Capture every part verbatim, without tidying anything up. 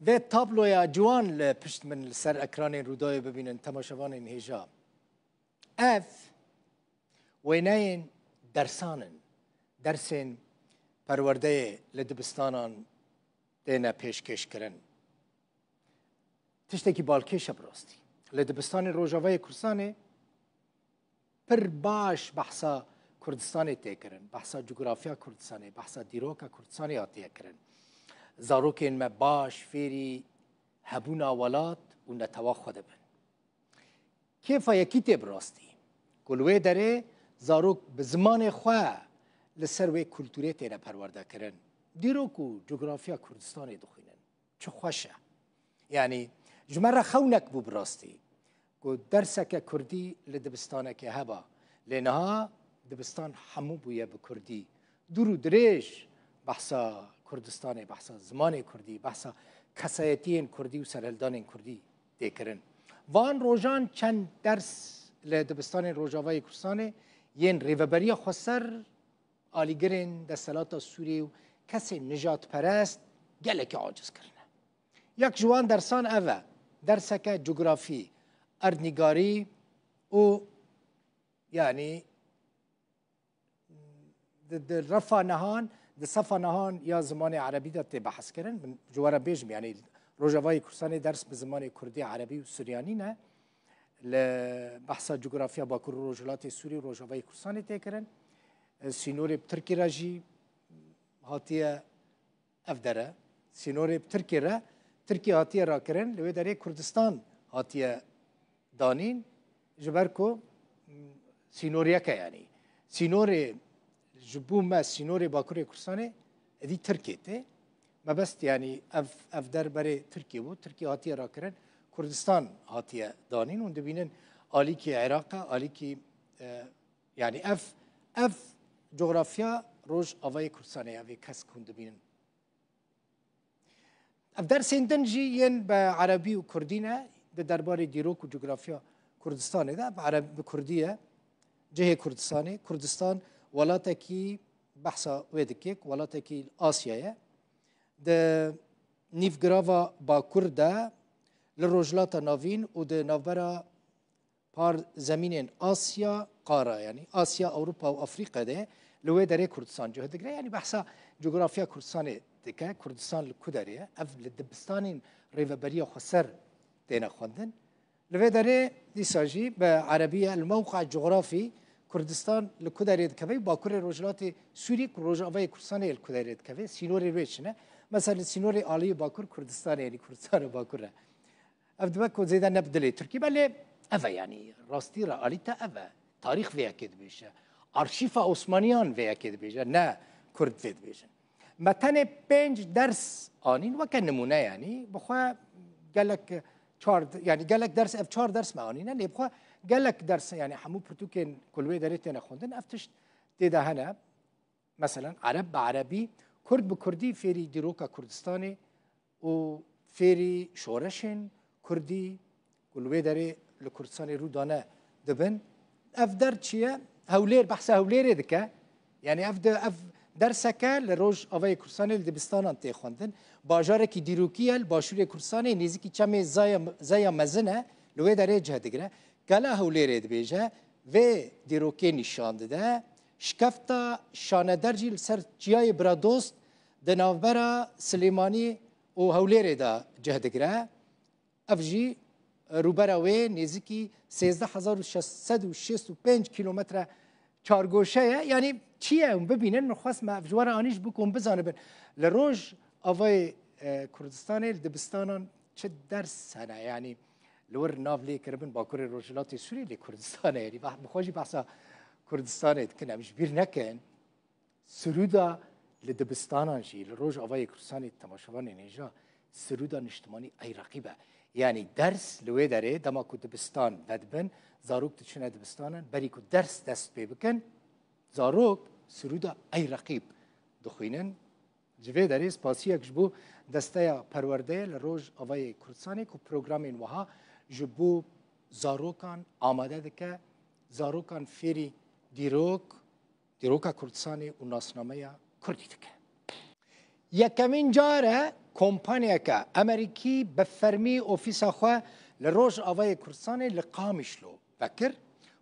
Vê tabloya ciwan li pişt min li ser ekranên Rûdawê bibînin temaşevanên hêja. Ev wêneyên dersan in. Dersên perwerdeyê li dibistanan têne pêşkêşkirin. Tiştekî balkêş e bi rastî. Li dibistanên Rojavayê Kurdistanê pir baş behsa Kurdistanê tê kirin, behsa cografya Kurdistanê, behsa dîroka Kurdistanê hatiye kirin. Zarokên me baş fêrî hebûna welat û netewa xwe dibin. Kêfa yekî tê bi rastî ku li wê derê zarok bi zimanê xwe li ser wê kulturê têne perwerdekirin. Dîrok û cografya Kurdistanê dixwînin. Çi xweş e. Yanî ji me re xewnek bû bi rastî ku derseke kurdî li dibistanekê heba. Lê niha dibistan hemû bûye bi kurdî. Dûr û dirêj behsa Kurdistanê, behsa zimanê kurdî, behsa kesayetiyên kurdî û serhildanên kurdî tê kirin. Van rojan çend ders li dibistanên Rojavayê Kurdistanê yên Rêveberiya Xweser, alîgirên desthilata Sûriyê û kesên nijadperest gelekî aciz kirine. Yek ji wan dersan ev e. Derseke cografî, erdnîgarî û, yanî, di, di refa nehan, di sefa nehan ya zimanê erebî de tê behs kirin. Min ji we re bêjim, yanî Rojavayê Kurdistanê ders bi zimanê kurdî, erebî û suryanî ne. Li behsa cografya Bakur û Rojhilatê Sûrî û Rojavayê Kurdistanê tê kirin. Sînorê bi Tirkî re jî hatiye ev dere. Sînorê bi Tirkî re, Tirkî hatiye rakirin, li wê derê Kurdistan hatiye danîn, ji ber ku, m, sînor yek e yanî. Sînorê ji bo me, sînorê Bakurê Kurdistanê êdî Tirkê tê. Mebest yanî ev, ev der berê Tirkê bû. Tirkê hatiye rakirin, Kurdistan hatiye danîn. Hûn dibînin alîkî Iraq e, alîkî, e, yanî ev, ev cografya Rojavayê Kurdistanê ye, ev ê kesk hûn dibînin. Ev dersên din jî yên bi erebî û kurdî ne, di derbarê dîrok û cografya Kurdistanê de, bi ereb-, bi kurdî ye. Cihê Kurdistanê, Kurdistan welatekî behsa wê dike, ku welatekî Asya ye. Di nîvgirava Bakur de, li Rojhilata Navîn û di navbera par zemînên Asya, qara, yanî Asya, Ewropa û Afrîka de li wê derê Kurdistan cih digire. Yanî behsa cografya Kurdistanê dike. Kurdistan li ku derê ye? Ev li dibistanên Rêveberiya Xweser têne xwendin. Li vê derê dîsa jî bi erebî ye, el mewqe cografî Kurdistan li ku derê dikeve? Bakurê Rojhilatê Sûrî ku Rojavayê Kurdistanê li ku derê dikeve? Sînorê wê çi ne? Mesela li sînorê aliyê Bakur Kurdistanê, yanî Kurdistan û Bakur e. Ev dibe ku zêde ne bi dilê Tirkî be, lê ev e, yanî rastî realîte ev e. Tarîx vê yekê dibêje. Arşîfa Osmaniyan vê yekê dibêje, ne Kurd vê dibêjin. Me tenê pênc ders anîn, weke nimûne, yanî bi xwe gelek çar, yanî gelek ders, ev çar ders me anîne, lê bi xwe gelek ders, yanî hemû pirtûkên ku li wê derê têne xwendin, ev tişt tê de hene. Meselen, ereb bi erebî, kurd bi kurdî fêrî dîroka Kurdistanê û fêrî şoreşên kurdî ku li wê derê li Kurdistanê rû dane dibin. Ev der çi ye? Hewlêr, behsa Hewlêrê dike. Yanî ev de, ev derseke li Rojavayê Kurdistanê li dibistanan tê xwendin. Bajarekî dîrokî ye li başûrê Kurdistanê, nêzîkî çemê Zaya, Zeya Mezin e, li wê derê cih digire. Kela Hewlêrê dibêje, vê dîrokê nîşan dide. Şikefta şaneder jî li ser çiyayê Biradost di navbera Silêmanî û Hewlêrê de cih digire. Ev jî, e, rûbera wê nêzîkî sêzdeh hezar û şeş sed û şêst û pênc kîlometre çargoşe ye. Yanî çi ye hûn bibînin, min xwest me ev ji we re anî ji bo ku hûn bizanibin. Li Rojavayê, e, Kurdistanê li dibistanan çi ders hene? Yanî li wir nav lê kiribin Bakurê Rojhilatê Sûriyê, lê Kurdistan e. Yanî bah-, bi xwe jî behsa Kurdistanê dikin. Em ji bîr nekin. Sirûda li dibistanan jî, li Rojavayê Kurdistanê, temaşevanên hêja, sirûda niştimanî ey reqîb e. Yanî ders li wê derê, dema ku dibistan vedibin, zarok diçine dibistanan, berî ku ders dest pê bikin, zarok sirûda ey reqîb dixwînin. Ji vê derê spasiyek ji bo Desteya Perwerdeyê li Rojavayê Kurdistanê ku programên wiha ji bo zarokan amade dike, zarokan fêrî dîrok, dîroka Kurdistanê û nasnameya Kurdî dike. Yekemîn car e kompaniyeke Amerîkî bi fermî ofîsa xwe li Rojavayê Kurdistanê li Qamişlo vekir.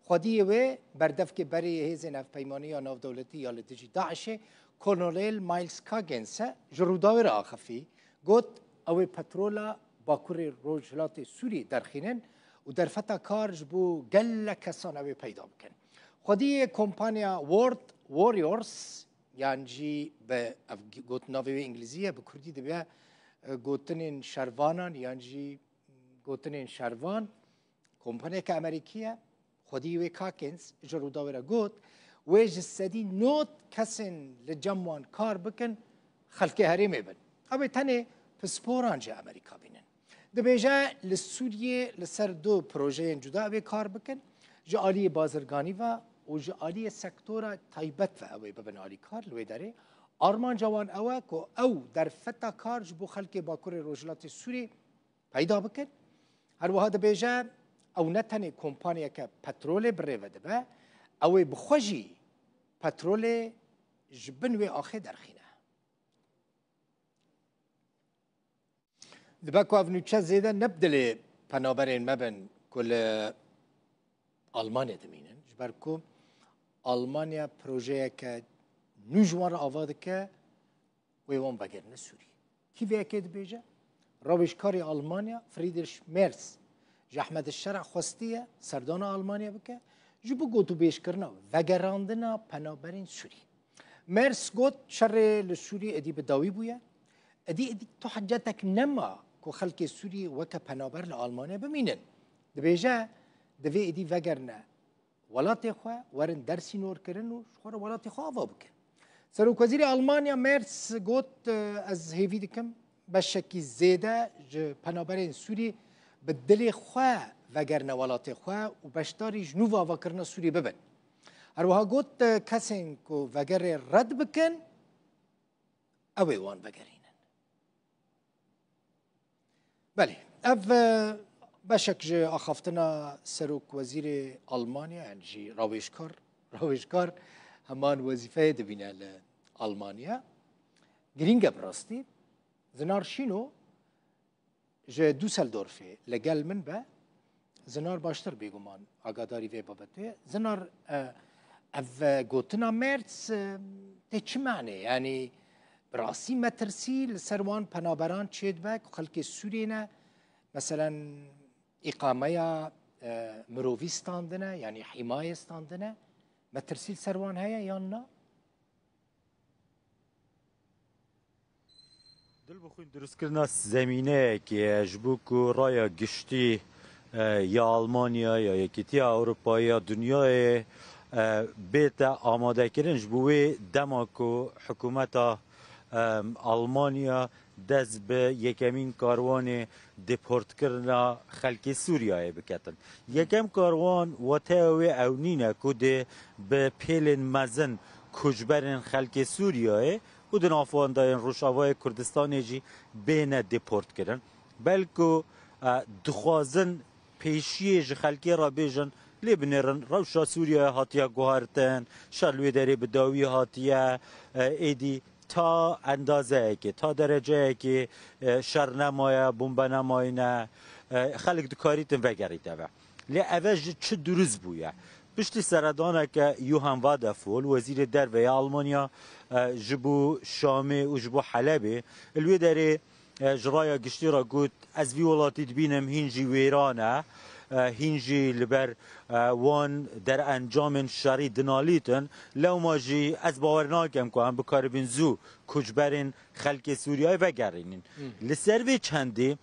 Xwediyê wê berdevkê berê yê Hêzên Hevpeymaniya Navdewletî ya li dijî DAIŞê, Kolonel Miles Coggins e, ji Rûdawê re axifî. Got, ew ê petrola Bakurê Rojhilatê Sûriyê derxînin û derfeta kar ji bo gelek kesan ew ê peyda bikin. Xwediyê kompanya World Warriors, yan jî bi ev got navê wê îngilîzî ye, bi kurdî dibe, e, gotinên şervanan yan jî gotinên şervan, kompaniyeke Amerîkî ye. Xwedî wê Kakens ji Rûdawê re got, wê ji sedî nod kesên li cem wan kar bikin, xelkê herêmê bin. Ew ê tenê pisporan ji Amerîka bînin. Dibêje, li Sûriyê li ser du projeyên cuda ew ê kar bikin. Ji aliyê bazirganî ve û ji aliyê sektora taybet ve ew ê bibin alîkar li wê derê. Armanca wan ew e ku ew derfeta kar ji bo xelkê Bakurê Rojhilatê Sûriyê peyda bikin. Her wiha dibêje, ew ne tenê kompaniyeke petrolê bi rê ve dibe, ew ê bi xwe jî petrolê ji bin wê axê derxîne. Dibe ku ev nûçe zêde ne bi dilê penaberên me bin ku li Almanya dimînin, ji ber ku Almanya projeyeke nû ji wan re ava dike, wê wan vegerîne Sûriyê. Kî vê yekê dibêje? Rawêjkarê Almanya Friedrich Merz ji Ehmed Şera xwestiye serdana Almanya bike, ji bo gotûbêjkirina vegerandina penaberên Sûrî. Merz got, şerê li Sûrî êdî bi dawî bûye. Êdî, êdî tu hicetek nema ku xelkê Sûrî weke penaber li Almanya bimînin. Dibêje, divê êdî vegerine welatê xwe, werin dersînorkirin û ji xwe re welatê xwe ava bikin. Serokwezîrê Almanya Merz got, ez hêvî dikim beşekî zêde ji penaberên Sûrî bi dilê xwe vegerine welatê xwe û beşdarî ji nû ve avakirina Sûrî bibin. Her wiha got, kesên ku vegerê red bikin, ew ê wan vegerînin. Belê, ev, e, beşek ji axaftina Serokwezîrê Almanya, yani jî rawêjkar, rawêjkar heman wezîfeyê dibîne li Almanya. Girîng e bi rastî. Zinar Şîno ji Düsseldorfê li gel min be. Zinar baştir bêguman agadarî vê babetê ye. Zinar, e, ev, e, gotina Merz, e, tê çi manê? Yanî bi rastî metirsî li ser wan penaberan çêdibe ku xelkê Sûriyê ne, meselen, îqameya, e, mirovî standine, yanî hîmayê standine. Metirsî li ser wan heye yan na? Dil bi xwîn dirustkirina zemîneyekê ye ji bo ku raya giştî, e, ya Almanya, ya Yekîtiya Ewropayê, ya dinyayê, e, bête amadekirin. Ji bo wê dema ku hikûmeta, e, Almanya dest bi yekemîn karwanê deportkirina xelkê Sûriyeyê biketin. Yekem karwan wateya wê ew nîne ku dê bi pêlên mezin koçberên xelkê Sûriyeyê û di nav wan de yên Rojavayê Kurdistanê jî bêne deportkirin. Belku, e, dixwazin pêşiyê ji xelkê re bêjin, lê binêrin rewşa Sûriyeyê hatiye guhertin, şer li wê derê bi dawî hatiye, e, êdî ta endazeyekê, ta dereceyekê, e, şer nemaye, bombe nemayîne, e, xelk dikarîtin vegerîte ve. Lê eve ji çi dirust bûye? Piştî seredaneke Johann Wadephol, wezîrê derve ya Almanya, e, ji bo Şamê û ji bo Helebê, li wê derê, e, ji raya giştî re got, ez vî welatî dibînim hîn jî wêran e, e, hîn jî li ber, e, wan derencamên şerî dinalîtin. Lewma jî ez bawer nakim ku em bikaribin zû koçberên xelkê Sûriyeyê vegerînin. Li ser vê çendê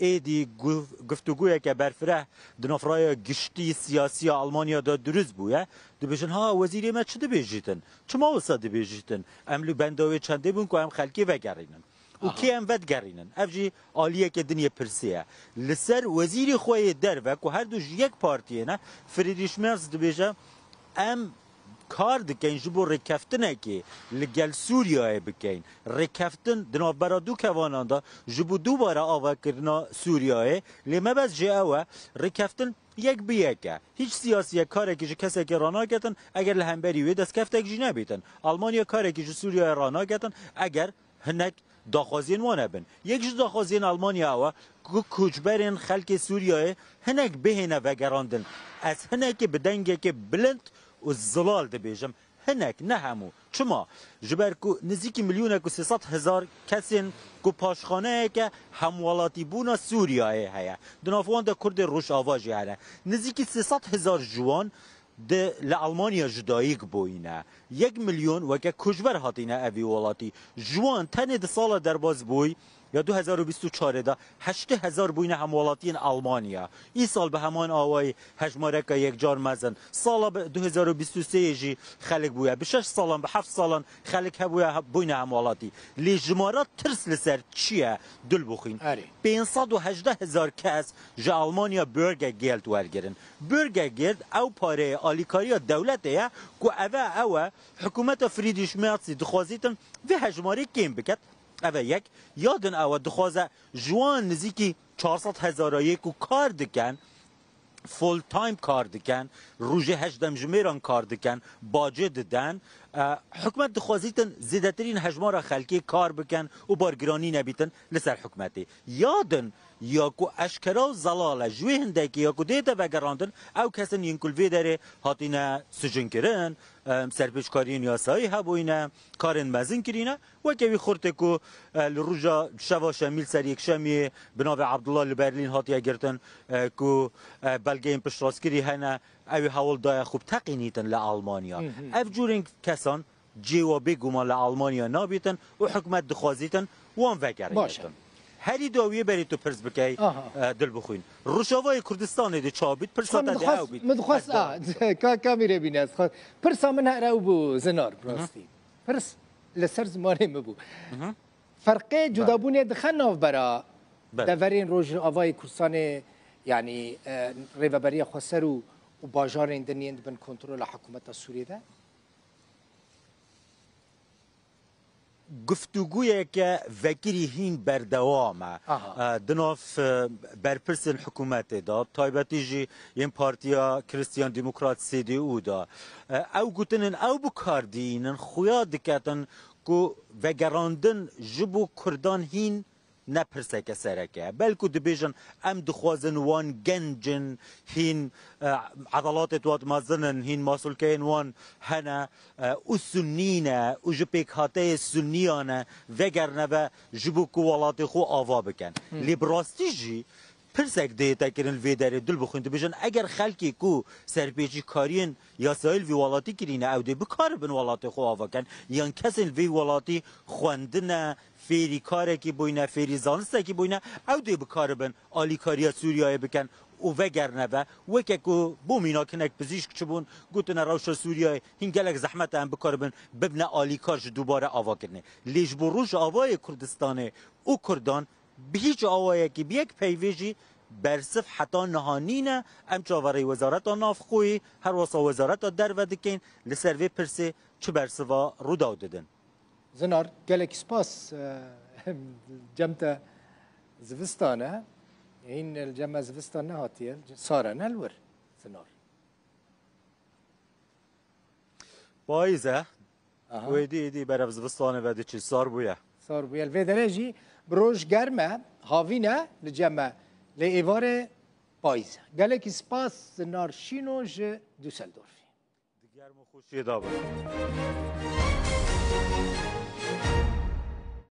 êdî guf-, guftûgoyeke berfireh di nav raya giştî siyasî ya Almanya de dirust bûye. Dibêjin, ha, wezîrê me çi dibêjîtin? Çima wisa dibêjîtin? Em li benda wê çendê bûn ku em xelkê vegerînin. Û kê em vedigerînin? Ev jî aliyeke din yê pirsê ye. Li ser wezîrê xwe yê derve ku her du ji yek partiyê ne, Friedrich Merz dibêje, em kar dikeyn ji bo rêkeftinekê li gel Sûriyeyê bikeyn. Rêkeftin di navbera du kevanan de ji bo dubare avakirina Sûriyeyê, lê mebest jê ew e, rêkeftin yek bi yek e. Hîç siyasiyek karekî ji kesekê ranaketin eger li hemberî wê destkeftek jî nebîtin. Almanya karekî ji Sûriyeyê ranaketin eger hinek daxwaziyên wan hebin. Yek ji daxwaziyên Almanya ew e ku koçberên xelkê Sûriyeyê hinek bihêne vegerandin. Ez hinekê bi dengekê bilind û zilal dibêjim, hinek, ne hemû. Çima? Ji ber ku nizîkî milyonek û sê sed hezar kesên ku paşxaneyeke hemwelatîbûna Sûriyeyê heye. Di nav wan de Kurdê Rojava jî hene. Nizîkî sê sed hezar ji wan di, li Almanya ji dayik bûyîne. Yek milyon weke koçber hatîne evî welatî. Ji wan tenê di sala derbasbûyî ya du hezar û bîst û çarê de heştê hezar bûyne hemwelatiyên Almanya. Îsal bi heman awayî hejmareka yekcar mezin. Sala bi du hezar û bîst û sê jî xelk bûye. Bi şeş salan, bi heft salan xelk hebûye, he-, bûyne hemwelatî. Lê jimara tirs li ser çi ye? Dil bixwîn. Erê. Pênc sed û hejdeh hezar kes ji Almanya Bürgergeld wergirin. Bürgergeld ew pareyê alîkariya dewletê ye ku eve ew e, hikûmeta Friedrich Merzî dixwazîtin vê hejmarê kêm biket. Eve yek. Ya din ew e dixwaze ji wan nizîkî çar sed hezara yê ku kar dikin, full time kar dikin, rojê heşt demjimêran kar dikin, bacê didin. E, hikûmet dixwazîtin zêdetirîn hejmara xelkê kar bikin û bargiranî nebîtin li ser hikûmetê. Ya din, ya ku eşkera û zelal e, ji wê hindekê ya ku dête vegerandin, ew kesin yên ku li vê derê hatine sicin kirin, em, serpêçkariyên yasayî hebûyne, karên mezin kirîne, weke wî xurtê ku, e, li roja şeva şemî li ser yekşemiyê bi navê Abdullah li Berlîn hatiye girtin, e, ku, e, belgeyên piştrastkirî hene, ew ê hewl daye xwe biteqînîtin li Almanya. Hı hı. Ev cûrên kesan cê wa bêguman li Almanya nabîtin û hikûmet dixwazîtin wan vegerînitin. Baş e. Herî dawiyê berî tu pirs bikey, Aha. e, dil bixwîn. Rojavayê Kurdistanê de çawa bît, pirsa Xwe te min de dixwest, ew bît. Min dixwest, Hezar a, ka, ka mîrê bîne, ez xwe-, pirsa min her ew bû, Zinar, bi Hı hı. rastî. Pirs li ser zimanê min bû. Hı hı. Ferqê Belê. cudabûnê dixe navbera Belê. deverên Rojavayê Kurdistanê, yanî, e, Rêveberiya Xweser û, û bajarên din yên di bin kontrola hikûmeta Sûriyê de? Guftûgûyeke vekirî hîn berdewam e. Aha. E, di nav, e, berpirsên hikûmetê de, taybetî jî yên Partiya Kristiyan Demokrat, C D U, de. E, ew gotinên ew bi kar dihînin, xuya diketin ku vegerandin ji bo Kurdan hîn ne pirseke sereke ye. Belku dibêjin, em dixwazin wan gencin hîn, e, edelatê wan mezin in, hîn masulkeyên wan hene, e, û sunnî ne û ji pêkhateyê sunniyan e, vegerine ve ji bo ku welatê xwe ava bikin. Hmm. Lê bi rastî jî pirsek dihête kirin li vê derê, dil bixwîn, dibêjin, eger xelkê ku serpêçîkariyên yasayî li vî welatî kirîne, ew dê bikaribin welatê xwe ava kin, yan kesên li vî welatî xwendine, fêrî karekî bûyne, fêrî zanistekî bûyne, ew dê bikaribin alîkariya Sûriyeyê bikin û vegerine ve. Weke ku bo mînak hinek pizîşk çibûn, gotine rewşa Sûriyeyê hîn gelek zehmet e, em bikaribin bibine alîkar ji dubare avakirinê. Lê ji bo Rojavayê Kurdistanê û Kurdan bi hîç awayekî, bi yek peyvê jî bersiv heta niha nîne. Em çaverê Wezareta Navxweyî, her wesa Wezareta Derve dikin, li ser vê pirsê çi bersiva Rûdaw didin. Zinar, gelekî spas, e, cem te zivistan e. Hîn li cem me zivistan nehatiye, sar e, ne li wir, Zinar? Payîz e. Aha. Wê dî, dî berev zivistanê ve diçî, sar bûye. Sar bûye. Li vê derê jî bi roj germ e, havîn e, li cem me. Lê êvarê payîz e. Gelekî spas Zinar Şîno ji Düsseldorfê. Di germ û xweşiyê de be.